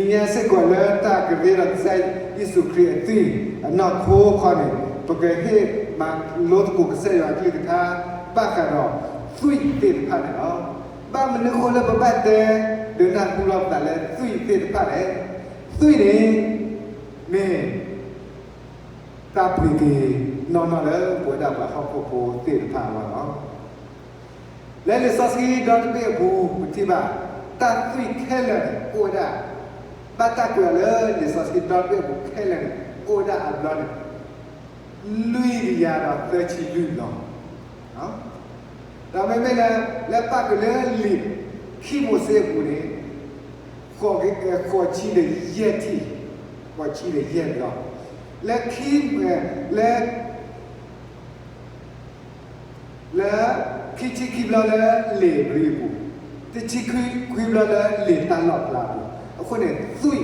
မ့ၢ်ညါစ့ၢ်ကီးလၢတၢ်ကရၢဒီးကစၢ်ယ့ၣ်ၡူးခရံာ်အသွံၣ်အနီၢ်ခိခီန့ၣ် ပကဟ့ၣ်မၤလိသကိးကစၢ်ယွၤအကလုၢ်ကထါ ဘၣ်ဃးဒီးသွံၣ်သ့ၣ်တဖၣ်န့ၣ်လီၤ. ဘၣ်မနုၤအဃိလၢပဘၣ်တဲ ဒီးနၢ်ဟူလီၤပသးလၢသွံၣ်သ့ၣ်တဖၣ်လဲၣ်. သွံၣ်န့ၣ် မ့ၢ် တၢ်ပှ့ၤက့ၤနီၢ်နီၢ်လၢပဝဲဒၣ်ပှၤဟီၣ်ခိၣ်ဖိသ့ၣ်တဖၣ်အဂီၢ်လီၤ. လၢလံာ်စီဆှံဒီတဘ့ၣ်အပူၤ ပထံၣ်ဘၣ် တၢ်သွံၣ်ခဲလၢာ်န့ၣ် အိၣ်ဝဲဒၣ်, ဘၣ်တၢ်ကွဲးအီၤလၢလံာ်စီဆှံဒီတဘ့ၣ်အပူၤခဲလၢာ်န့ၣ် အိၣ်ဝဲဒၣ်အဘျီန့ၣ် လွံၢ်ကယၤဒီးသၢဆံလွံၢ်ဘျီ ဒီးမ့မ့ၢ်လၢ လၢပၣ်ဃုာ်လၢလံာ်ခံမိၤၡ့အပူၤန့ၣ် ဃိးဆံဒီးယဲၢ်ထံၣ်, ဃိးဆံဒီးယဲၢ်ဘျီ, လၢခံ, လၢ လၢ ခံဆံခံဘျီလၢလံာ်ဧ့ၤဘြံၤအပူၤ, တဆံခွံဘျီလၢလံာ်တၢ်လီၣ်ဖျါအပူၤ, အဃိန့ၣ် သွံၣ်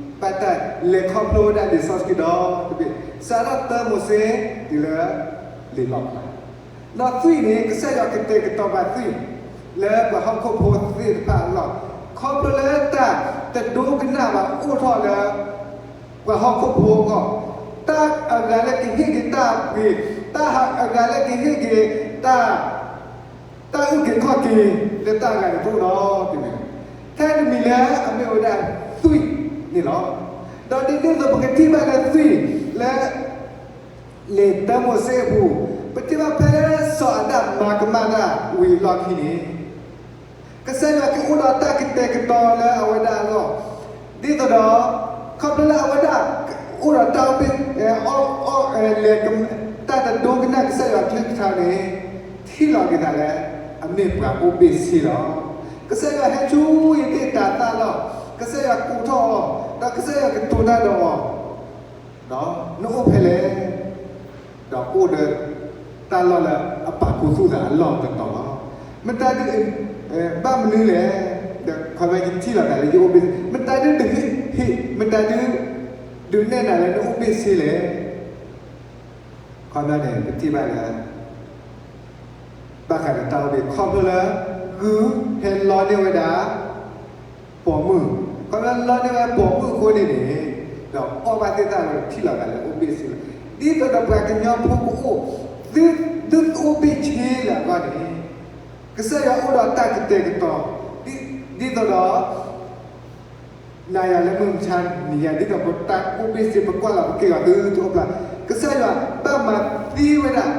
ဘၣ်တၢ်လဲၤခီဖျိဝဲဒၣ်လံာ်စီဆှံဒီတဘ့ၣ်, စးထီၣ်သၢမိၤၡ့ တုၤလၢ လံာ်လီၣ်ဖျါ ဒီးသွံၣ်န့ၣ် ကစၢ်ယွၤကတဲာ်ကတီၤဘၣ်သွံၣ် လၢပှၤဟီၣ်ခိၣ်ဖိသ့ၣ်တဖၣ်အလီၢ်, ခီဖျိလၢတၢ်တဒိကနၣ်ဘၣ်အိၣ်ထီၣ်လၢ ပှၤဟီၣ်ခိၣ်ဖိအဂီၢ်, တၢ်အဂၤလၢကဟ့ၣ်က့ၤတၢ်ပှ့ၤ, တၢ်အဂၤလၢကဟ့ၣ်က့ၤတၢ် တၢ်အုၣ်က့ၤခီၣ်က့ၤလၢတၢ်အဂၤန့ၣ်တအိၣ်နီတမံၤ, ထဲတမံၤလၢအမ့ၢ်ဝဲဒၣ်သွံၣ်န့ၣ်လီၤ. ဒီးဒ်န့ၣ်အသိးပကထံၣ်ဘၣ်လၢသွံၣ်လၢ လံာ်သၢမိၤၡ့အပူၤ, ပထံၣ်ဘၣ်ဖဲစီၤအၤဒၣ်မၤကမၣ်တၢ်ဝံၤအလီၢ်ခံန့ၣ် ကစၢ်ယွၤကအိၣ်ဒီးတၢ်ကတဲာ်ကတီၤလၢအဝဲဒၣ်အဂီၢ်, ဒ်သိးဒီး ခီဖျိလၢအဝဲဒၣ်အိၣ်ဒီးတၢ်အိၣ်ဘ့ၣ်, အီၣ်အီၣ်လဲၤ, တၢ်တဒိကနၣ်ကစၢ်ယွၤကလုၢ်ကထါန့ၣ် ထံၣ်လီၤက့ၤသးလၢ အမ့ၢ်ပှၤအိၣ်ဘ့ၣ်ဆ့လီၤ. ကစၢ်ယွၤဟဲဆူအံၤသ့ၣ်တၤသၣ်လီၤ, ကစၢ်ယွၤကိးထီၣ်အီၤ, ဒီးကစၢ်ယွၤကတိၤတၢ်ဒီးအီၤ နအိၣ်ဖဲလဲၣ်, ဒီးအိၣ်ဒီးတၢ်လီၢ်လၢအပာ်ခူသူၣ်သးအလီၢ်တတီၤလီၤ. မတၤဒုး, ဘၣ်မနုၤလဲၣ်, ဒီးခီဖျိယထံၣ်လီၤသးလၢယအိၣ်ဘ့ၣ်, မတၤဒုး, ဟ့ၣ်, မတၤဒုး, ဒုးနဲၣ်နၤလၢနအိၣ်ဘ့ၣ်ဆ့လဲၣ်. ခီဖျိန့ၣ် ပထံၣ်ဘၣ်လၢ ဘၣ်ဃးဒီးတၢ်အိၣ်ဘ့ၣ် ခီဖျိလၢ ဂုၢ်ဟဲလီန့ၢ်ဝဲဒၣ် ပိာ်မုၣ်, ခီဖျိလၢလီန့ၢ်ဝဲပိာ်မုၣ်အဃိန့ၣ်န့ၣ်, ဒီးအီၣ်ဘၣ်သ့ၣ်တဖၣ်ဝဲထံၣ်လီၤသးလၢအိၣ်ဘ့ၣ်ဆ့လီၤ. ဒ်သိးဒီးပှၤကညီဖိကအိၣ်, သု, သုအိၣ်ဘ့ၣ်ဆ့လၢအဂီၢ်န့ၣ်, ကစၢ်ယွၤအိၣ်ဒီးတၢ်ကတဲာ်ကတီၤ, ဒ်သိးဒီး နၤယၤလၢမုၢ်မဆါနံၤညါ ဒ်သိးပတၢ်အိၣ်ဘ့ၣ်ဆ့ ပကွၢ်လီၤပက့ၤအီၤသုတအိၣ်ဖျါ, ကစၢ်ယွၤဘၣ်မၤသံဝဲဒၣ်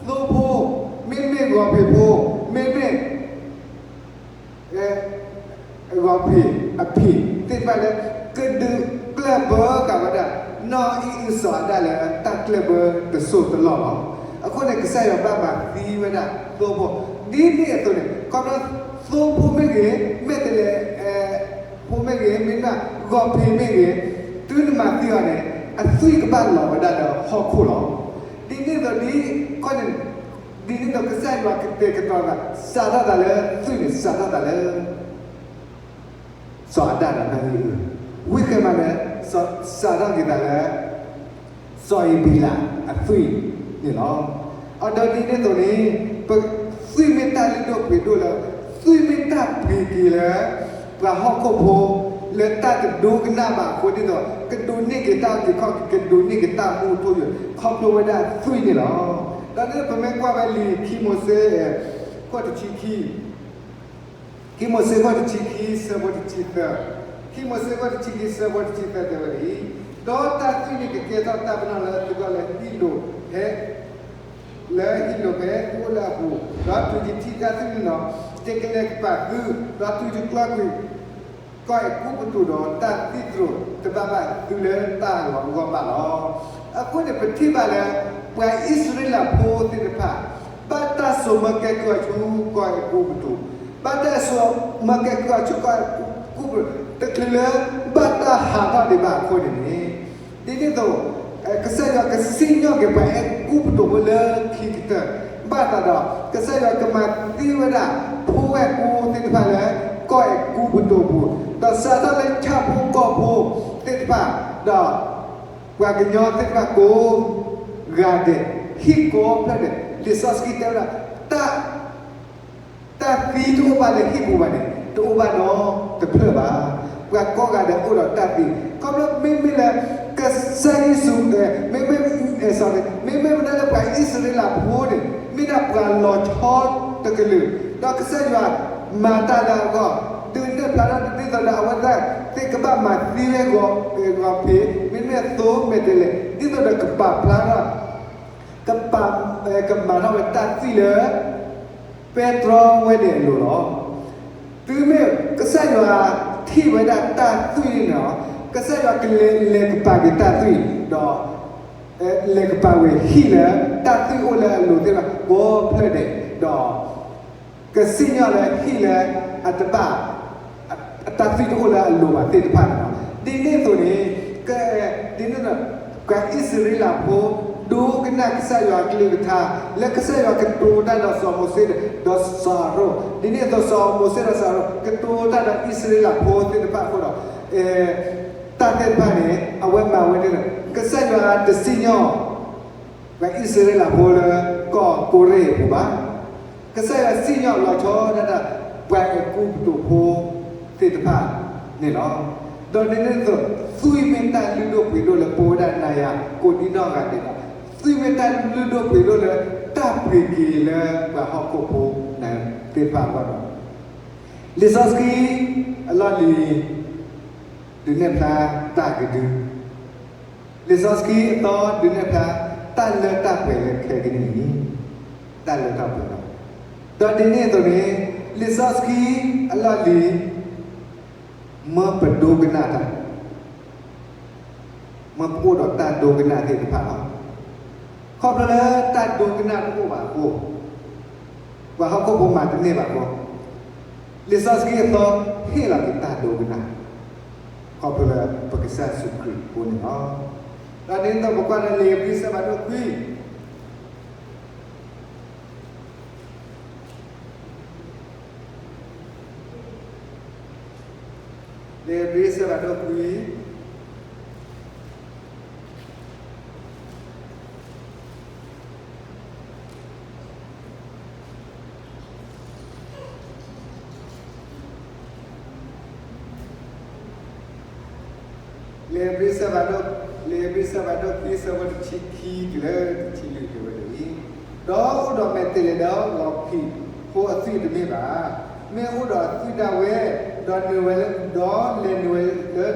သိဖိ, မ့မ့ၢ်ဂီၤဖံးဖိ, မ့မ့ၢ် ဂီၤဖံးအဖံး သ့ၣ်တဖၣ်လၢ ကဒုးကျၢၢ်ဘၢဃာ်ဝဲဒၣ် နီၢ်အံၣ်အုစီၤအၤဒၣ်လၢတၢ်ကျၢၢ်ဘၢတစိၢ်တလီၢ်လီၤ. အဃိန့ၣ် ကစၢ်ယွၤဘၣ်မၤသံဝဲဒၣ်သိဖိ, ဒ်န့ၣ်အသိးန့ၣ် ခီဖျိသိဖိမ့ၢ်ဂ့ၤ, မဲာ်တဲးလဲးဖိမ့ၢ်ဂ့ၤ, မ့တမ့ၢ်ဂီၤဖံးမ့ၢ်ဂ့ၤ, တုၤနမၤသံအီၤန့ၣ် အသွံၣ်ကဘၣ်လီၤဝဲဒၣ်လၢဟီၣ်ခိၣ်လီၤ. ဒ်န့ၣ်အသိးဒ်န့ၣ်ဒီး ကစၢ်ယွၤကတဲာ်ကတီၤသး, စးထီၣ်သးလၢသွံၣ်န့ၣ် စးထီၣ်သးလၢ စီၤအၤဒၣ်ဒီးနီၢ်အံၣ်အု, ဝံၤဃဲၤမးန့ၣ် စးထီၣ်က့ၤသးလၢ စီၤအ့ၤဘ့လးအသွံၣ်န့ၣ်လီၤ. အဒီးဒ်န့ၣ်အသိးန့ၣ် ပသွံၣ်မ့ၢ်တၢ်လုၢ်ဒိၣ်ပှ့ၤဒိၣ်လၢ သွံၣ်မ့ၢ်တၢ်ပှ့ၤက့ၤလၢ ပှၤဟီၣ်ခိၣ်ဖိ လၢတၢ်တဒိကနၣ်ဘၣ်အဃိဒ်သိး ကဒိးန့ၢ်က့ၤတၢ်အုၣ်က့ၤခီၣ်က့ၤ ကဒိးန့ၢ်က့ၤတၢ်မူအထူအယိာ် ခီဖျိဝဲဒၣ်သွံၣ်န့ၣ်လီၤ. ဒီးပမ့ၢ်ကွၢ်ဝဲလံာ်ခံမိၤၡ့ ခိၣ်တဆံခံ ခံမိၤၡ့ခိၣ်တဆံခံ ဆၢဖိတဆံသၢ, ခံမိၤၡ့ခိၣ်တဆံခံ ဆၢဖိတဆံသၢတဲဝဲဒ်အံၤ, ဒီးတၢ်သွံၣ်န့ၣ်ကကဲထီၣ်တၢ်ပနီၣ်လၢသုဂီၢ်လၢဟံၣ်လိာ်ဖဲ လၢဟံၣ်လိာ်ဖဲသုအိၣ်လၢအပူၤ, ဒီးတုၤယထံၣ်တၢ်သွံၣ်န့ၣ်ဒီး ယကလဲၤကပာ်သု, ဒီးတုၤယကျီကွံာ် ကီၢ်အဲၤကူပတူးဒီးတၢ်သံသတြိာ်တဘၣ်ဘၣ်သုလၢတၢ်အဂီၢ်အဂီၢ်ဘၣ်လီၤ. အဃိန့ၣ် ပထံၣ်ဘၣ်လၢ ပှၤအံၣ်စရ့လးဖိသ့ၣ်တဖၣ် ဘၣ်တၢ်စိာ်မၢကဲကုၢ်အီၤဆူကီၢ်အဲၤကူပတူး, ဘၣ်တၢ်စိာ်မၢကဲကုၢ်အီၤဆူကီၢ်အဲၤကူပတူး တချုးလၢဘၣ်တၢ်ဟးထီၣ်ဒံးဘၣ်အဃိန့ၣ်န့ၣ် ဒ်န့ၣ်အသိး ကစၢ်ယွၤကစံၣ်ညီၣ်က့ၤပှၤအဲၤကူပတူးဖိလၢခံကတၢၢ်, ဘၣ်သးဒီး ကစၢ်ယွၤကမၤသံဝဲဒၣ် ဖိဝဲၢ်ဖိသ့ၣ်တဖၣ်လၢ ကီၢ်အဲၤကူပတူးအပူၤ, ဒီးစးထီၣ်လၢဆၣ်ဖိကီၢ်ဖိသ့ၣ်တဖၣ်, ဒီး ပှၤကညီသ့ၣ်တဖၣ်ကိးဂၤဒဲး, ဟံၣ်ကိးဖျၢၣ်ဒဲး, လံာ်စီဆှံတဲဝဲဒၣ် တၢ် တၢ်သံတအိၣ်ဘၣ်လၢဟံၣ်ပူၤဘၣ်န့ၣ် တအိၣ်ဘၣ်နီတဖျၢၣ်ဘၣ်. ပှၤကိးဂၤဒဲးအိၣ်ဒီးတၢ်သံ, ခီဖျိမ့မ့ၢ်လၢ ကစၢ်ယ့ၣ်ၡူး, မ့မ့ၢ်, မ့မ့ၢ်ဝဲဒၣ်လၢပှၤအံၣ်စရ့လးဖိန့ၣ် မ့ၢ်ဒၣ်ပှၤလီၤဆီတကလုာ်, ဒီးကစၢ်ယွၤမၤတၢ်လၢအဂီၢ်, ဒုးနဲၣ်ဖျါထီၣ်ဒ်သိးဒီးအဝဲသ့ၣ်ကဘၣ်မၤသံဝဲဂီၤ, ဂီၤဖံး, မ့မ့ၢ်သိမဲာ်တဲးလဲး ဒ်သိးဒီးကပာ်ဖျါထီၣ် ကပာ်, ကမၤထီၣ်ဝဲတၢ်သွံၣ်လၢ ပဲတြီဝဲန့ၣ်အလိၤလီၤ. တုၤမ့ၢ်ကစၢ်ယွၤထံၣ်ဝဲဒၣ်တၢ်သွံၣ်န့ၣ်လီၤ, ကစၢ်ယွၤကလဲၤ, လဲၤကပာ်က့ၤတၢ်သွံၣ်, ဒီး လဲၤကပာ်ဝဲဟံၣ်လၢ တၢ်သွံၣ်အိၣ်လၢအလိၤသ့ၣ်တဖၣ်ကိးဖျၢၣ်ဒဲး, ဒီး ကစံၣ်ညီၣ်လၢဟံၣ်လၢအတဘၣ်, တၢ်သွံၣ်တအိၣ်လၢအလိၤဘၣ်သ့ၣ်တဖၣ်န့ၣ်လီၤ. ဒ်န့ၣ်အသိးန့ၣ်, ဒ်န့ၣ်ဒီး ပှၤအံၣ်စရ့လးဖိ ဒိကနၣ်ကစၢ်ယွၤအကလုၢ်ကထါ လၢကစၢ်ယွၤကတိၤတၢ်ဒီးစီၤမိၤၡ့ဒီးစီၤအၤရိၣ်, ဒ်န့ၣ်အသိးစီၤမိၤၡ့ဒီးစီၤအၤရိၣ် ကတိၤတၢ်ဒီးအံၣ်စရ့လးဖိသ့ၣ်တဖၣ်အဃိဒီး တၢ်သ့ၣ်တဖၣ်န့ၣ် အဝဲမၤဝဲဒ်လဲၣ်, ကစၢ်ယွၤတစံၣ်ညီၣ် ပှၤအံၣ်စရ့လးဖိလၢကီၢ်ကိရ့အပူၤဘၣ်. ကစၢ်ယွၤစံၣ်ညီၣ်လီၤဆီဒၣ်တၢ် ပှၤအဲၤကူပတူးဖိသ့ၣ်တဖၣ်န့ၣ်လီၤ. ဒီးဒ်န့ၣ်အသိး သွံၣ်မ့ၢ်တၢ်လုၢ်ဒိၣ်ပှ့ၤဒိၣ်လၢပဝဲဒၣ်နၤယၤ ကိးဒံနီၢ်ဂၤဒဲးဒီး သွံၣ်မ့ၢ်တၢ်လုၢ်ဒိၣ်ပှ့ၤဒိၣ်လၢတၢ်ပှ့ၤက့ၤလၢပှၤဟီၣ်ခိၣ်ဖိနၤသ့ၣ်တဖၣ်အဂီၢ်ဒီး လံာ်စီဆှံအလီၢ်လံၤ ဒုးနဲၣ်ဖျါတၢ်ကဒု, လံာ်စီဆှံအသီ ဒုးနဲၣ်ဖျါတၢ်လၢတၢ်ပှဲၤလၢခဲကနံၣ်အံၤ, တၢ်လၢတၢ်ပှဲၤလီၤ. ဒီးဒ်န့ၣ်အသိးန့ၣ် လံာ်စီဆှံအလီၢ်လံၤ မၢပဒိကနၣ်တၢ် မၢပအိၣ်ဒီးတၢ်ဒိကနၣ်သ့ၣ်တဖၣ်လီၤ. ခီဖျိလၢတၢ်ဒိကနၣ်တအိၣ်ဘၣ်အဃိ, ပှၤဟီၣ်ခိၣ်ဖိမၤတန့ၢ်ဘၣ်အဃိ, လံာ်စီဆှံအသီဟ့ၣ်လီၤက့ၤတၢ်ဒိကနၣ်, ခီဖျိလၢပကစၢ်ယ့ၣ်ၡူးခရံာ်အဃိန့ၣ်လီၤ. ဒီးဒ်သိးပကွၢ်လၢလံာ်ဧ့ၤဘြံၤဆၢဖးဒိၣ်ခွံ လံာ်ဧ့ၤဘြံၤဆၢဖးဒိၣ်ခွံ လံာ်ဧ့ၤဘြံၤဆၢဖးဒိၣ်, လံာ်ဧ့ၤဘြံၤဆၢဖးဒိၣ်ခွံ ဆၢဖိတဆံခံတုၤလၢတဆံလွံၢ်တဲဝဲဒ်အံၤ, ဒီးအိၣ်ဒီးမဲာ်တဲးလဲးဒီးဂီၤဖံးဖိအသွံၣ်တမ့ၢ်ဘၣ်. မ့ၢ်အိၣ်ဒီးအသွံၣ်ဒၣ်ဝဲ, ဒီးနုာ်ဝဲလၢ, ဒီးလဲၤနုာ်ဝဲလၢတၢ်လီၢ်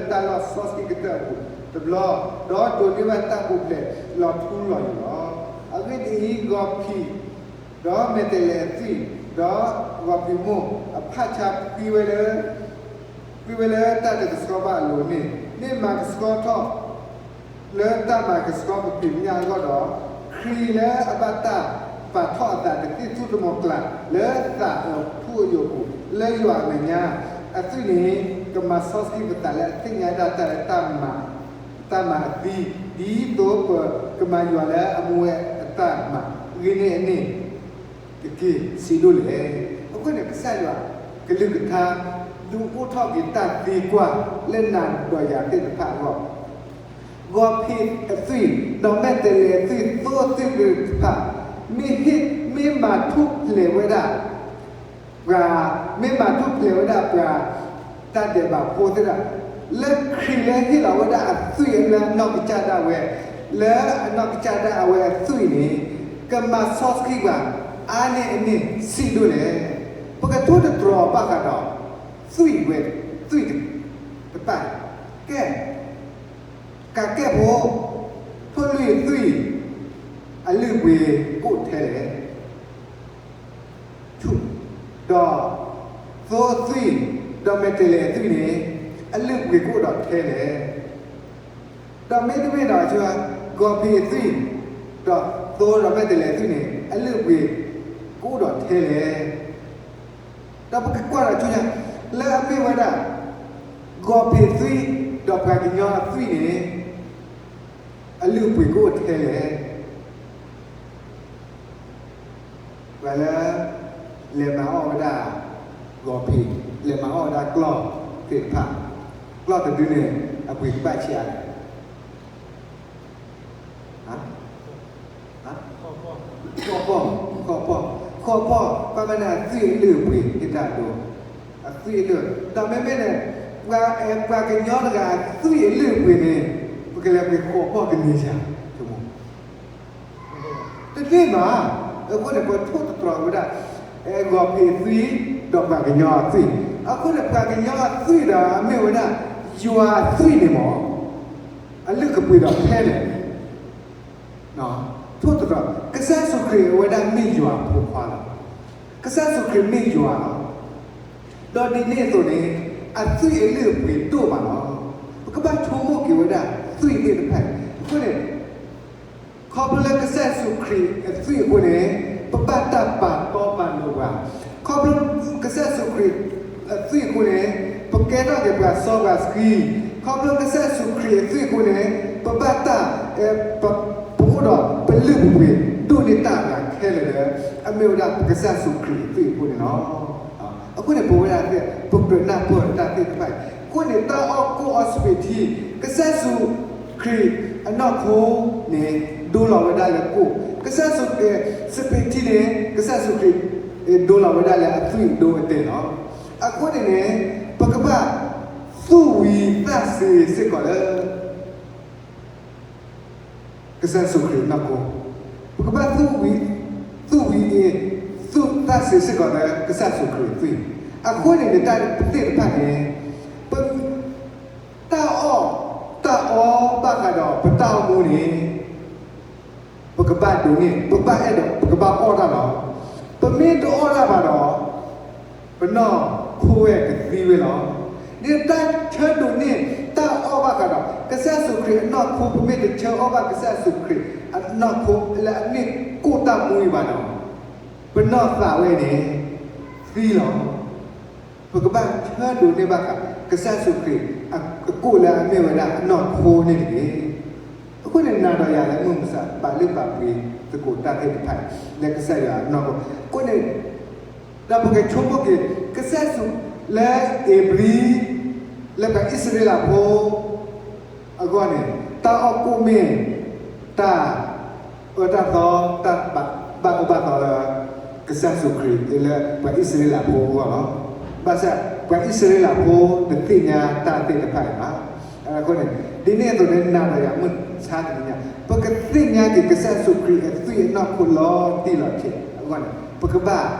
စီဆှံကတၢၢ်အပူၤတဘျီ, ဒီးဒိးန့ၢ်ဘၣ်တၢ်ပူၤဖျဲးလီၤထူလီၤယိာ်လီၤ. အဂ့ၢ်ဒ်အံၤ, ဂီၤဖံး ဒီးမဲာ်တဲးလဲးအသွံၣ်, ဒီးဂီၤဖံးမိၢ်အဖၣ်ဆါဖှံဝဲလၢ, ဖှံဝဲလၢတၢ်တကဆှီဘၣ်အလိၤန့ၣ်, မ့ၢ်မၤကဆှီထီၣ်လၢတၢ်မၤကဆှီပဖံးပညၣ်အဂီၢ်ဒီး, ခရံာ်လၢအဘၣ်တၢ်ပာ်ထီၣ်အသးတသံၣ်သူၣ်တမီၤကျၢ်လၢသးအထူအယိာ်အပူၤ, လၢယွၤအမဲာ်ညါအသွံၣ်န့ၣ်, ကမၤစီဆှံပသးလၢအသ့ၣ်ညါဒၣ်တၢ်လၢတၢ်မၤ တၢ်မၤအသံ, ဒ်သိးပကမၤယွၤလၢအမူဝဲအတၢ်မၤဂ့ၤန့ၢ်အန့ၣ်တက့ၢ် စံးဒိၣ်လဲၣ်. အဃိန့ၣ် ကစၢ်ယွၤကလုၢ်ကထါ ဒုးအိၣ်ထီၣ်က့ၤတၢ်သံကွၢ်လၢနၤဒီးယၤသ့ၣ်တဖၣ်အဂီၢ်, ဂီၤဖံးအသွံၣ်, ဒီးမဲာ်တဲးလဲးအသွံၣ်, သိအသွံၣ်သ့ၣ်တဖၣ်, မ့ၢ်ဟ့ၣ်, မ့ၢ်မၤထူၣ်ဖျဲးဝဲဒၣ် ပှၤ, မ့ၢ်မၤထူၣ်ဖျဲးဝဲဒၣ်ပှၤ တၢ်ဒဲးဘးဖိသ့ၣ်တဖၣ်, လၢခရံာ်လၢဟ့ၣ်လီၤဝဲဒၣ်အသွံၣ်လၢအနီၢ်ကစၢ်ဒၣ်ဝဲ, လၢအနီၢ်ကစၢ်ဒၣ်အဝဲအသွံၣ်န့ၣ်, ကမၤစီဆှံပှၤအါန့ၢ်အန့ၣ် စံးဒိၣ်လဲၣ်. ပကထိၣ်သတြီၤဘၣ်ဃးဒီး သွံၣ်ဝဲ, သွံၣ်တဖၣ်, ကဲ, ကးကဲၣ်ဖိ, ထိၣ်လွံၢ်သွံၣ်, အလုၢ်အပှ့ၤကအိၣ်ထဲလဲၣ်. ဒီးသိအသွံၣ်, ဒီးမဲာ်တဲးလဲးအသွံၣ်န့ၣ်, အလုၢ်အပှ့ၤကအိၣ်ဒီးထဲလဲၣ်. ဒီးမ့တမ့ၢ်ဒီး ဂီၤဖံးအသွံၣ်, ဒီးသိဒီးမဲာ်တဲးလဲးအသွံၣ်န့ၣ် အလုၢ်အပှ့ၤကအိၣ်ဒီးထဲလဲၣ်. ဒီးပကကွၢ်ဒီးဆူညါ, လၢအမ့ၢ်ဝဲဒၣ် ဂီၤဖံးသွံၣ်, ဒီးပှၤကညီအသွံၣ်န့ၣ်, အလုၢ်အပှ့ၤကအိၣ်ထဲလဲၣ်. ပှၤလၢ လဲၤမၤအီၣ်ဝဲဒၣ် ဂီၤဖံး, လဲၤမၤအီၣ်ဝဲဒၣ်ကျီၢ်သ့ၣ်တဖၣ်, ကျီၢ်တဒုန့ၣ် အပှ့ၤကဘၣ်ဆံးအါလဲၣ်. ဃီပီၢ်, ဃီပီၢ်, ဃီပီၢ်, ဃီပီၢ်, ပှၤမၤန့ၣ်အသွံၣ်အလုၢ်အပှ့ၤဟ့ၣ်တၢ်ဒိ, အသွံၣ်အလုၢ်, ဒီးမ့မ့ၢ်န့ၣ်, ပှၤကညီတဂၤအသွံၣ်အလုၢ်အပှ့ၤန့ၣ် ပကလဲၤပှ့ၤဃီၤပှီၢ်ကန့ၢ်ယၤ, တသ့ဘၣ်. အဃိန့ၣ် ပှၤထိၣ်သတြီၤဝဲဒၣ် အဲ ဂီၤဖံးအသွံၣ် ဒီးပှၤကညီအသွံၣ်, အဃိန့ၣ် ပှၤကညီအသွံၣ်ဒီးအမ့ၢ်ဝဲဒၣ် ယွၤအသွံၣ်န့ၣ်မ့ၢ် အလုၢ်ကပှ့ၤဒီးဖဲလဲၣ် ထိၣ်သတြီၤ, ကစၢ်ယ့ၣ်ၡူးခရံာ်အဝဲဒၣ်မ့ၢ်ယွၤအဖိခွါလီၤ. ကစၢ်ယ့ၣ်ၡူးခရံာ်မ့ၢ်ယွၤလီၤ. ဒီးဒ်န့ၣ်အသိးန့ၣ် အသွံၣ်အလုၢ်အပှ့ၤဒိၣ်မးလီၤ. ပကဘၣ်ဆိကမိၣ်က့ၤဝဲဒၣ်သွံၣ်သ့ၣ်တဖၣ်အံၤ, အဃိန့ၣ် ခီဖျိလၢကစၢ်ယ့ၣ်ၡူးခရံာ်အသွံၣ်အဃိန့ၣ် ပဘၣ်တၢ်ပာ်တီပာ်လိၤပှၤ, ခီဖျိကစၢ်ယ့ၣ်ၡူးခရံာ်အသွံၣ်အဃိန့ၣ် ပကဲထီၣ်က့ၤပှၤစီပှၤဆှံ, ခီဖျိကစၢ်ယ့ၣ်ၡူးခရံာ်အသွံၣ်အဃိန့ၣ် ပဘၣ်တၢ် ပအိၣ်ဒီးပလုၢ်ပပှ့ၤဒိၣ်န့ၢ်တၢ်အဂၤခဲလၢာ်လၢ အမ့ၢ်ဝဲဒၣ်ပကစၢ်ယ့ၣ်ၡူးခရံာ်အသွံၣ်အဃိန့ၣ်လီၤ. အဃိန့ၣ် ပဝဲဒၣ်သ့ၣ် ပကြၢးနၢ်ပၢၢ်တၢ်သ့ၣ်တဖၣ်အံၤ, အဃိန့ၣ် တၢ်အီၣ်ကိၣ်အီစပံးထံ ကစၢ်ယ့ၣ်ၡူးခရံာ်အနီၢ်ခိန့ၣ် ဒိလီၤဝဲဒၣ်လၢကိၣ်, ကစၢ်ယ့ၣ်ၡူး စပံးထံန့ၣ် ကစၢ်ယ့ၣ်ၡူးခရံာ် ဒိလီၤဝဲဒၣ်လၢအသွံၣ်အဒိအတဲာ်လီၤ. အဃိန့ၣ်န့ၣ် ပကဘၣ်သူၣ်ဝံၤသးစ့ၤစ့ၢ်ကီးလၢ ကစၢ်ယ့ၣ်ၡူးခရံာ်အနီၢ်ခိ, ပကဘၣ်သူၣ်ဝံၤ သူၣ်ဝံၤအ့ၤ သူၣ်သးစ့ၤစ့ၢ်ကီးလၢကစၢ်ယ့ၣ်ၡူးခရံာ်အသွံၣ်, အဃိန့ၣ်န့ၣ် တၢ်သ့ၣ်တဖၣ်န့ၣ် ပ တၢ်အီၣ်တၢ်အီဘၣ်ဃးဒီးပတၢ်အိၣ်မူန့ၣ် ပကဘၣ်ဒိးန့ၢ် ပဘၣ်အဲၣ်ဒိး ပကဘၣ်အီၣ်တၢ်လီၤ. ပမ့ၢ်တအီၣ်တၢ်ဘၣ်ဒီး ပနီၢ်ခိဝဲကသံဝဲလီၤ. ဒ်တၢ်ဆၢဒိးန့ၢ်တၢ်အီၣ်ဘၣ်ဃးဒီး ကစၢ်ယ့ၣ်ၡူးခရံာ်အနီၢ်ခိ ပမ့ၢ်တဆၢအီၣ်ဘၣ်ကစၢ်ယ့ၣ်ၡူးခရံာ်အနီၢ်ခိလၢအမ့ၢ်ကိၣ်တၢ်မူအံၤဘၣ်ဒီး ပနီၢ်သးဝဲန့ၣ် သံလီၤ. ပကဘၣ်ဆၢဒိးန့ၢ်ဘၣ်ဃး ကစၢ်ယ့ၣ်ၡူးခရံာ်အကိၣ်လၢအမ့ၢ်ဝဲဒၣ်အနီၢ်ခိန့ၣ်တက့ၢ်. အဃိန့ၣ် နၤဒီးယၤလၢမုၢ်မဆါ ပာ်လုၢ်ပာ်ပှ့ၤသကိးတၢ်သ့ၣ်တဖၣ် လၢကစၢ်ယွၤအနီၢ်ခိ, အဃိန့ၣ် ဒီးပကဆိကမိၣ်က့ၤ ကစၢ်ယ့ၣ်ၡူးလၢဧ့ၤဘြံၤ လၢပှၤအံၣ်စရ့လးဖိ အဂီၢ်န့ၣ် တၢ်အီၣ်ကိၣ်မ့ၢ် တၢ်အၢတၢ်သီ တၢ်ဘၣ်အၢဘၣ်သီလၢ ကစၢ်ယ့ၣ်ၡူးခရံာ်လၢပှၤအံၣ်စရ့လးဖိအဂီၢ်လီၤ. ဘၣ်ဆၣ် ပှၤအံၣ်စရ့လးဖိတသ့ၣ်ညါတၢ်သ့ၣ်တဖၣ်အံၤဘၣ်. အဃိန့ၣ် ဒ်န့ၣ်အသိးန့ၣ် နၤဒီးယၤမုၢ်ဆါတနံၤညါ ပကသ့ၣ်ညါက့ၤကစၢ်ယ့ၣ်ၡူးခရံာ်အသွံၣ်အနီၢ်ခိလီၤတံၢ်လီၤဆဲးအဂီၢ်န့ၣ် ပကဘၣ်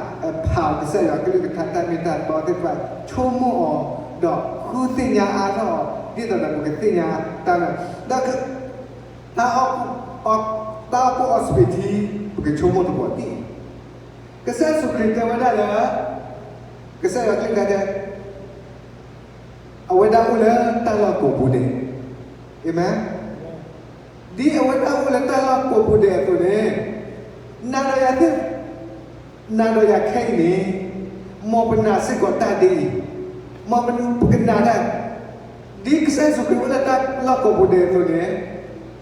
ဖးအီၤကစၢ်ယွၤကလုၢ်ကထါတၢ်မ့ၢ်တၢ်တီသ့ၣ်တဖၣ် ဆိကမိၣ်အီၤ ဒီးဃုသ့ၣ်ညါအါထီၣ်အီၤ ဒ်သိးဒီးပကသ့ၣ်ညါတၢ်လၢ ဒီး တၢ်အီၣ်ကိၣ်အီစပံးထံ ပကဆိကမိၣ်တဘီတံၢ်, ကစၢ်ယ့ၣ်ၡူးခရံာ်တဲဝဲဒၣ်လၢ ကစၢ်ယွၤကလုၢ်ကထါတဲ အဝဲဒၣ်အိၣ်လၢတၢ်လီၢ်ကိးပူၤဒဲး, အၤမ့ၣ်, ဒ်အဝဲဒၣ်အိၣ်လၢတၢ်လီၢ်ကိးပူၤဒဲးအသိးန့ၣ် နၤဒီးယၤသ့ၣ် နၤဒီးယၤခဲအံၤန့ၣ် မ်ပနာ်စ့ၢ်ကီးတၢ်ဒ်အံၤ, မ်ပကနာ်တၢ် ဒ်ကစၢ်ယ့ၣ်ၡူးခရံာ်အိၣ်လၢတၢ်လီၢ်ကိးပူၤဒဲးအသိးန့ၣ် အိၣ်စ့ၢ်ကီး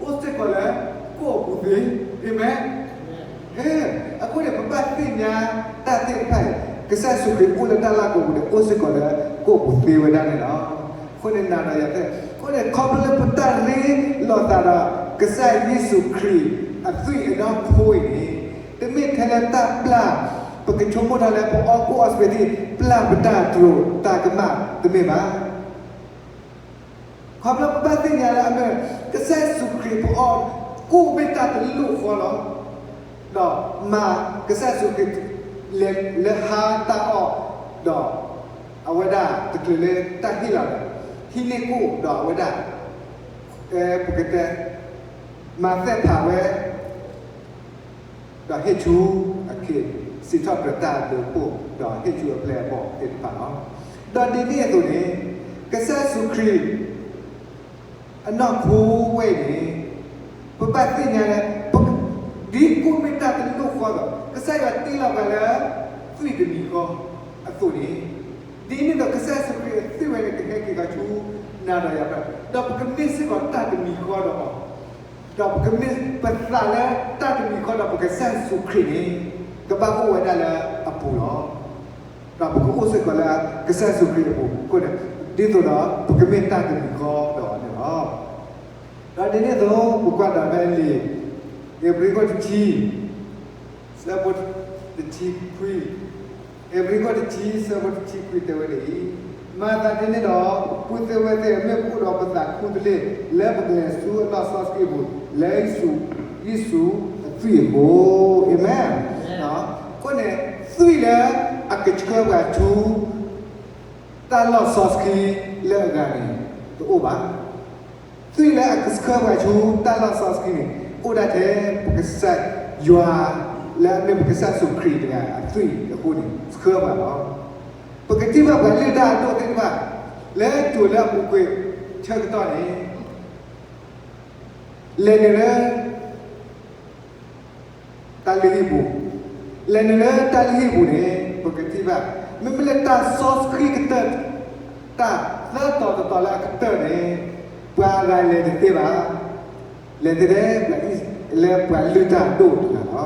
လၢကိးပူၤသ့, အၤမ့ၣ်. အဃိန့ၣ် ပဘၣ်သ့ၣ်ညါတၢ်သ့ၣ်တဖၣ်အံၤ ကစၢ်ယ့ၣ်ၡူးခရံာ်အိၣ်လၢတၢ်လီၢ်ကိးပူၤဒဲး အိၣ်စ့ၢ်ကီးလၢကိးပူၤသ့ဝဲဒၣ်န့ၣ်လီၤ. အဃိန့ၣ် နၤဒီးယၤသ့ၣ် အဃိန့ၣ် ခီဖျိလၢပတၢ်ရ့လိာ်သးဒီး ကစၢ်ယ့ၣ်ၡူးခရံာ်အသွံၣ်အနီၢ်ခိအံၤန့ၣ် တမ့ၢ်ထဲလၢတၢ်ပျၢ် ပကဆိကမိၣ်တၢ်လၢပအီၣ်ကိၣ်အီစပံးထံ ပျၢ်ပတၢ်တြူာ်တၢ်ကမၣ်တမ့ၢ်ဘၣ်. ခီဖျိပဘၣ်သ့ၣ်ညါလၢအမ့ၢ် ကစၢ်ယ့ၣ်ၡူးခရံာ်ပအီၣ် ကိၣ်မ့ၢ်တၢ်တလိၣ်ဃီလီၤ. ဒီးမၤကစၢ်ယ့ၣ်ၡူးခရံာ် လဲၤလၢဟါတၢ်အီၣ် ဒီး အဝဲဒၣ်တချုးလၢတၢ်ဟ့ၣ်လီၤဒီး ဟံးန့ၢ်ကိၣ်ဒီးအဝဲဒၣ် ပကတဲ မၤသ့ၣ်ဖးဝဲ ဒီးဟ့ၣ်ဆူအခ့ စံးထီၣ်ပတြၢၤတၢ်အဘျုးအဖှိၣ် ဒီးဟ့ၣ်ဆူအပျဲၢ်အဘီၣ်သ့ၣ်တဖၣ်လီၤ. ဒီးဒ်န့ၣ်အသိးန့ၣ် ကစၢ်ယ့ၣ်ၡူးခရံာ် အနီၢ်ခိဝဲအံၤန့ၣ် ပဘၣ်သ့ၣ်ညါလၢ ဒ်ကိၣ်မ့ၢ်တၢ်တလိၣ်ဃီဒီး ကစၢ်ယွၤတ့လီၤပှၤလၢ သွံၣ်တမံၤဃီအသိးန့ၣ် ဒ်န့ၣ်ဒီးကစၢ်ယ့ၣ်ၡူးခရံာ်အသွံၣ်ဝဲန့ၣ် ကဟဲက့ၤဃီဆူနၤဒီးယၤဖဲ ဒီးပကမ့ၢ်စ့ၢ်ကီးတၢ်တမံၤဃီဒီးအီၤ ဒီးပကမ့ၢ်ပသးလၢတၢ်တမံၤဃီဒီးပကစၢ်ယ့ၣ်ၡူးခရံာ်န့ၣ် ကဘၣ်အိၣ်ဝဲဒၣ်လၢအပူၤလီၤ. ဒီးပကအိၣ်စ့ၢ်ကီးလၢကစၢ်ယ့ၣ်ၡူးခရံာ်အပူၤအဃိန့ၣ် ဒ်သိးဒီးပကမ့ၢ်တၢ်တမံၤဃီဒီးအီၤန့ၣ်လီၤ. ဒီးဒ်န့ၣ်အသိး ပကွၢ်ဒၣ်ဖဲလံာ်ဧ့ၤဘြံၤခိၣ်တဆံ ဆၢဖိတဆံခွံ, ဧ့ၤဘြံၤခိၣ်တဆံ ဆၢဖိတဆံခွံတဲဝဲဒ်အံၤ, မၤသးဒ်န့ၣ်ဒီး ပုၢ်သ့ၣ်ဝဲၢ်သ့ၣ်ဧၢ, မ့ၢ်ပအိၣ်ဒီးပသးခူတလ့ၢ် လၢပကလဲၤဆူအလီၢ်စီဆှံအပူၤ လၢယ့ၣ်ၡူးအသွံၣ်အဃိ, အၤမ့ၣ်. အဃိန့ၣ် သွံၣ်လၢအကဆှၢပှၤဆူ တၢ်လီၢ်စီဆှံလၢအဂၤန့ၣ် တအိၣ်ဘၣ်. သွံၣ်လၢအကဆှၢပှၤဆူတၢ်လီၢ်စီဆှံန့ၣ် အိၣ်ဒၣ်ထဲပကစၢ်ယွၤ လၢအမ့ၢ်ပကစၢ်ယ့ၣ်ၡူးခရံာ်တဂၤအသွံၣ်အဃိန့ၣ် ဆှၢပှၤလီၤ. ပကထံၣ်ဘၣ်ပှၤလုၢ်တၢ်အဒိၣ်သ့ၣ်တဖၣ် လၢကၠိၤလၢအပူၤကွံာ်ဆၢကတီၢ်န့ၣ် လဲၤနုာ်လၢ တၢ်လုၢ်ဟံၣ်ပူၤ, လဲၤနုာ်လၢတၢ်လုၢ်ဟံၣ်ပူၤန့ၣ် ပကထံၣ်ဘၣ် မ့မ့ၢ်လၢတၢ်စီဆှံကတၢၢ် တၢ်သၢတီၤတတီၤလၢအကတၢၢ်န့ၣ် ပှၤအဂၤလဲၤတသ့ဘၣ်. လဲၤတသ့ လၢပှၤလုၢ်တၢ်အဒိၣ်တဂၤလီၤ. ဒီး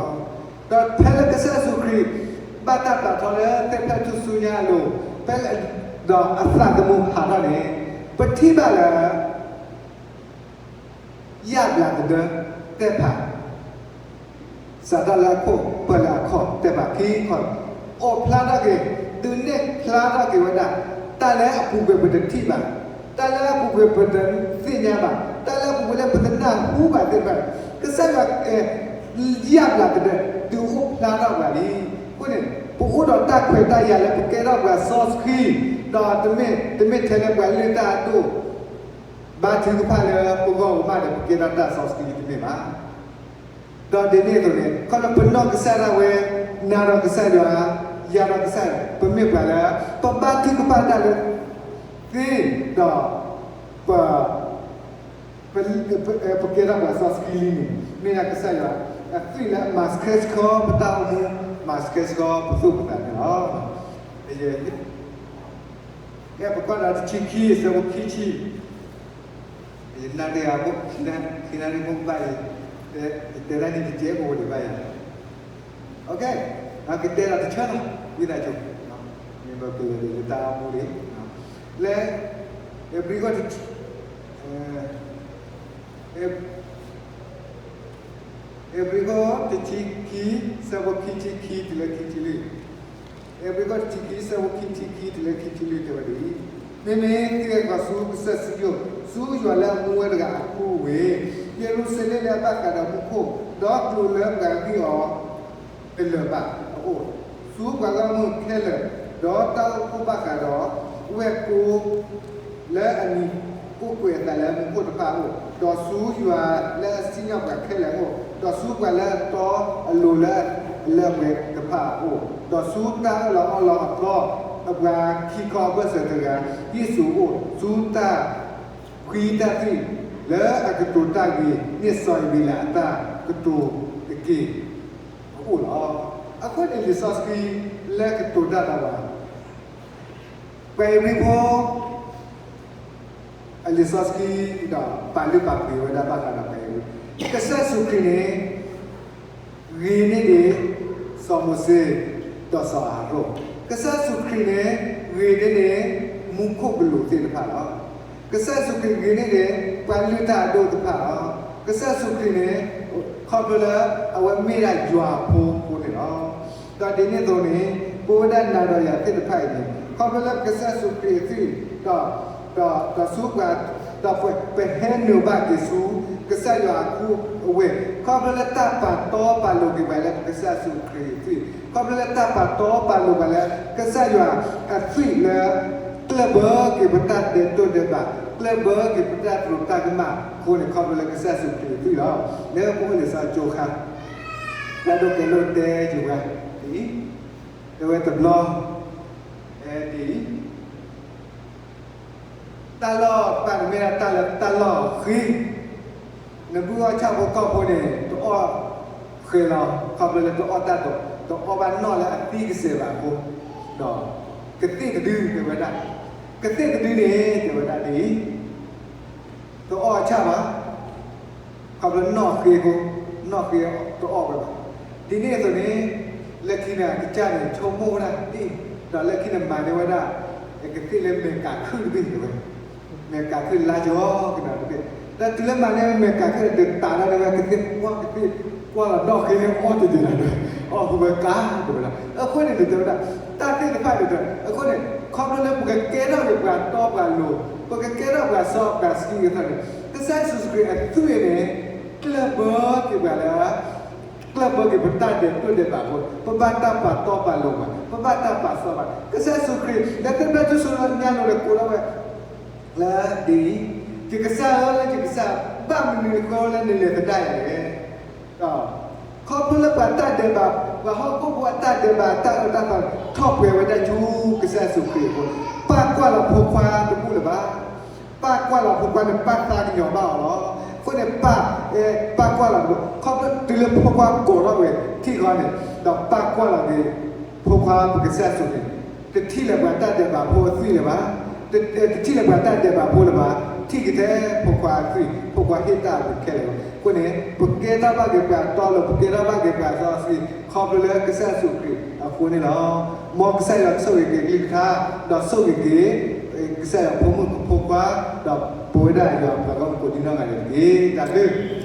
ဖဲလၢကစၢ်ယ့ၣ်ၡူးခရံာ် ဘၣ်တၢ်ပာ်ထီၣ်လၢသ့ၣ်ဖျၢၣ်ထူၣ်စုညါအလိၤ, ဖဲ ဒီးအသးသမူဟးထီၣ်န့ၣ် ပထံၣ်ဘၣ်လၢ ယၣ်ဘျးကဒၢသ့ၣ်တဖၣ် စးထီၣ်လၢအခိၣ် ပၢၢ်လၢအခီၣ်သ့ၣ်တဖၣ်ခံခီ, အိၣ်ဖျါထီၣ်က့ၤ ဒုးနဲၣ်ဖျါထီၣ်က့ၤဝဲဒၣ် တၢ်လၢအပူၤကွံာ်ပတထံၣ်ဘၣ်, တၢ်လၢအပူၤကွံာ်ပတသ့ၣ်ညါဘၣ်, တၢ်လၢအပူၤကွံာ်လၢပတနၢ်ဟူဘၣ်သ့ၣ်တဖၣ်, ကစၢ်ယွၤ ယၣ်ဘျးကဒၢ ဒုးအိၣ်ဖျါထီၣ်ပှၤလံ. အဃိန့ၣ် ပအိၣ်ဒီးတၢ်ခွဲးတၢ်ယာ်လၢပကဲထီၣ်ပှၤစီဆှံ, ဒီးတမ့ၢ် တမ့ၢ်ထဲလၢပှၤလုၢ်တၢ်အဒိၣ် ဘါထုကဖၣ်လၢပဂီၢ်ကမၣ်ဒီး ပကဲထီၣ်တၢ်စီဆှံတမ့ၢ်ဘၣ်. ဒီးဒ်န့ၣ်အသိးန့ၣ် ခီဖျိပနီၢ်ကစၢ်ဒၣ်ဝဲ နၤဒီးကစၢ်ယွၤ, ယၤဒီးကစၢ်ယွၤ, ပမ့ၢ်ပှၤလၢ ပဘါထုကဖၣ်တၢ်လၢ သ့ဒီး ပ ပ ပကဲထီၣ်ပှၤစီဆှံလံန့ၣ် မ့ၢ်ဒၣ်ကစၢ်ယွၤအသွံၣ်လၢအမၤဆှဲဆှီပတၢ်အိၣ်မူ, မၤဆှဲဆှီပသူၣ်ပသးန့ၣ်လီၤ. အဲ ပကွၢ်ဒီးတဆံခံ အဆၢဖိခံဆံ, ယနၢ်တဂၤဖိ ခံနၣ်ရံၣ်ဖိဘၣ်အံၤ, တဲဒၣ်န့ၣ်တကဲးဖိဒံးဘၣ်ယၤ, ကတဲဒီးတဆၢလီၤ ဝံသးစူၤ, မ့ၢ်ဘၣ်ကလဲၤလၢတၢ်အိၣ်မူလံ, လၢ ဧ့ၤဘြံၤခိၣ်တဆံ ဧ့ၤဘြံၤခိၣ်တဆံခံ ဆၢဖိခံဆံခံတုၤလၢခံဆံလွံၢ်, ဧ့ၤဘြံၤခိၣ်တဆံခံ ဆၢဖိခံဆံခံတုၤလၢခံဆံလွံၢ် တဲဝဲဒ်အံၤ, မ့မ့ၢ်သုဟဲဃီၤဆူကစၢၢ်စံယိၣ်, ဆူယွၤလၢအမူဝဲတဂၤအဃိဝဲ, ယရူၤၡလ့ၣ်လၢအဘၣ်ဃးဒီးမူခိၣ်, ဒီးကျိၤလၢပှၤဂံၢ်အီၤ တလၢာ်ဘၣ်အအိၣ်, ဆူပှၤဂီၢ်မုၢ်ခဲလၢာ်, ဒီးတၢ်အိၣ်ဖှိၣ်ဘၣ်ဃးဒီး ဝဲၢ်ကိ လၢအမံၤကိးကွဲးအသးလၢမူခိၣ်တဖၣ်အအိၣ်, ဒီးဆူယွၤလၢအစံၣ်ညီၣ်ပှၤခဲလၢာ်အအိၣ်, ဒီးဆူပှၤလၢအတီအလိၤလၢအလၢအပှဲၤတဖၣ်အအိၣ်, ဒီးဆူတၢ်အၢၣ်လီၤအီလီၤအသီ အပှၤခံခီအဘၢၣ်စၢၤတဂၤ ယ့ၣ်ၡူးအအိၣ်, ဆူတၢ် ဖှံတၢ်သွံၣ် လၢအကတိၤတၢ်ဂ့ၤန့ၢ်စီၤအ့ၤဘ့လးအတၢ်ကတိၤတက့ၢ်အအိၣ်လီၤ. အဃိန့ၣ်လံာ်စီဆှံလၢကတိၤတၢ်ဒီးပှၤ ပှၤဧ့ၤဘြံၤဖိ အလံာ်စီဆှံဒီး ပာ်လုၢ်ပာ်ပှ့ၤဝဲဒၣ်ဘၣ်ဃးဒီးပှၤဧ့ၤဘြံၤ, ကစၢ်ယ့ၣ်ၡူးခရံာ်န့ၣ် ဂ့ၤန့ၢ်ဒံး စီၤမိၤၡ့ ဒီးစီၤအၤဟရိၣ်, ကစၢ်ယ့ၣ်ၡူးခရံာ်န့ၣ် ဂ့ၤန့ၢ်ဒံး မူခိၣ်ကလူးသ့ၣ်တဖၣ်လီၤ. ကစၢ်ယ့ၣ်ၡူးခရံာ်ဂ့ၤန့ၢ်ဒံး ပှၤလုၢ်တၢ်အဒိၣ်တဖၣ်လီၤ. ကစၢ်ယ့ၣ်ၡူးခရံာ်န့ၣ် ခီဖျိလၢအဝဲမ့ၢ်ဒၣ်ယွၤအဖိအဃိန့ၣ်လီၤ. ဒီးဒ်န့ၣ်အသိးန့ၣ် ပဝဲဒၣ်နၤဒီးယၤသ့ၣ်တဖၣ်အံၤန့ၣ် ခီဖျိလၢကစၢ်ယ့ၣ်ၡူးခရံာ်အသွံၣ် ဒီး ဒီး ဒီးဆူပှၤ ဒီးပ ပဟဲနုာ်ဘၣ်က့ၤဆူ ကစၢ်ယွၤအကူအဝဲၢ် ခီဖျိလၢတၢ်ပာ်တီပာ်လိၤက့ၤပှၤလၢကစၢ်ယ့ၣ်ၡူးခရံာ်အသွံၣ်, ခီဖျိလၢတၢ်ပာ်တီပာ်လိၤပှၤလၢ ကစၢ်ယွၤအသွံၣ်လၢ ကျၢၢ်ဘၢက့ၤပတၢ်ဒဲးတိၢ်ဒဲးဘး, ကျၢၢ်ဘၢက့ၤပတၢ်သရူးတၢ်ကမၣ်အဃိန့ၣ် ခီဖျိလၢကစၢ်ယ့ၣ်ၡူးခရံာ်အသွံၣ်လီၤ. လၢပအိၣ်လံာ်စီဆှံကၠိခါ တၢ်ဒိးကဲၤလိာ်တဲယုာ်ဝဲဒ်အံၤ, တဲဝဲတဘျီ ဒ်အံၤ တၢ်လီၢ်တဖၣ်န့ၣ်မ့ၢ်ဒၣ်တၢ်လၢတၢ်လီၢ်ဃ့, နဘုၣ်အီၣ်ဆၣ်ဖိကီၢ်ဖိန့ၣ် တအီၣ်ဃဲၤလီၤ ခီဖျိလၢတအီၣ်တၢ်ဒိး တအီၣ်ဘၣ်နီၣ်လၢအသံကစဲးဘၣ်အဃိ, ဒီးကသ့ၣ်တဒုတဲဝဲဒၣ်, ကသ့ၣ်တဒုန့ၣ် တဲဝဲဒၣ်ဒ်အံၤ တအီၣ်ဆၣ်ဘၣ်, ခီဖျိနီၣ်ဃ့အဃိ, နီၣ်ဃ့တအီၣ်ဝဲဘၣ်. ဒ်န့ၣ်အသိးန့ၣ် လၢခံန့ၣ် အကစၢ်န့ၣ် ဆိကမိၣ်ဝဲဒၣ်ဒ်အံၤ, ဒီးလၢခံန့ၣ်မၤန့ၢ်ဝဲဒၣ် ကသ့ၣ်လၢမဲာ်ကးခုၣ်တဘ့ၣ်တဲဝဲ, မဲာ်ကးခုၣ်လါကီကဒီးတဘ့ၣ်, ဒီးတုၤလၢမၤန့ၢ်မဲာ်ကးခုၣ်န့ၣ် တတးဒၣ်န့ၢ်ဝဲ ကသ့ၣ်ကွၢ်ကသ့ၣ်ကွၢ်လီၤနီၣ်ဃ့န့ၣ် အီၣ်တဒုးလီၤဒီး အီၣ်ဃုာ်ဝဲကါတဲဝဲဒၣ်. အဃိန့ၣ်န့ၣ်တဲဝဲဒၣ် တၢ်သ့ၣ်တဖၣ်န့ၣ်ဒီး အဃိန့ၣ် ခီဖျိလၢပကကဲထီၣ်န့ၣ်ပှၤတီပှၤလိၤ, ပကကဲထီၣ်ပှၤစီပှၤဆှံအသိးန့ၣ်, ကစၢ်ယ့ၣ်ၡူးခရံာ်အသွံၣ်န့ၣ် ကျၢၢ်ဘၢက့ၤပှၤလၢ ကျၢၢ်ဘၢက့ၤပတၢ်ဒဲးတိၢ်ဒဲးဘးအဃိ, ပဘၣ်တၢ်ပာ်တီပာ်လိၤပှၤ, ပဘၣ်တၢ်ပာ်စီပှၤ. ကစၢ်ယ့ၣ်ၡူးခရံာ် လၢသ့ၣ်ဖျၢၣ်ထူၣ်စုညါလိၤဒီးကိးထီၣ်ဝဲ လၢဒ်အံၤ, ယကစၢ်ဧၢ, လၢယကစၢ်, ဘၣ်မနုၤအဃိလၢနလဲၤသဒၣ်ယၤလဲၣ်. ဒီး ခီဖျိလၢပှၤတၢ်ဒဲးဘး, ပှၤဟီၣ်ခိၣ်ဖိအတၢ်ဒဲးဘးအတၢ်အၢတၢ်သီန့ၣ် ထီၣ်ပှဲၤဝဲဒၣ်ဆူကစၢ်ယ့ၣ်ၡူးခရံာ်အဃိ, ပၢ်ကွၢ်လီၤဖိခွါတဘူၣ်လၢၤဘၣ်. ပၢ်ကွၢ်လီၤဖိခွါန့ၣ် ပၢ်သးကညီၤဘၣ်အီၤလီၤ. အဃိန့ၣ် ပၢ်, ပၢ်ကွၢ်လီၤဖိ, ခီဖျိတုၤလၢဖိခွါကိးထီၣ်ဝဲထံၣ်ဃီန့ၣ်, ဒီးပၢ်ကွၢ်လီၤက့ၤ ဖိခွါပကစၢ်ယ့ၣ်ၡူးန့ၣ်, တထံၣ်လၢၤပှၤတၢ်ဒဲးဘးဖိအသွံၣ်လၢၤဘၣ်, တထံၣ်လၢၤပှၤတၢ်ဒဲးဘးဖိလၢၤဘၣ်, ထံၣ်က့ၤထဲဖိခွါအသွံၣ်, ဖိခွါဟ့ၣ်တၢ်အပူၤခဲလၢာ်လီၤ. အဃိန့ၣ် ပကဲထီၣ်ဘၣ်က့ၤပှၤတီပှၤလိၤ, ပကဲထီၣ်ဘၣ်က့ၤပှၤစီဆှံ ခီဖျိလၢကစၢ်ယ့ၣ်ၡူးခရံာ်အဃိန့ၣ်လီၤ. မ်ကစၢ်ယွၤဆိၣ်ဂ့ၤက့ၤအကလုၢ်ကထါ, ဒီးဆိၣ်ဂ့ၤက့ၤ ကစၢ်ယွၤဖိမုၣ်ဖိခွါ, ဒီးပဝဲဒၣ်ယွၤအပှၤဂီၢ်မုၢ်ကိးဒံနီၢ်ဂၤဒဲးတက့ၢ်. တၢ်ဘျုး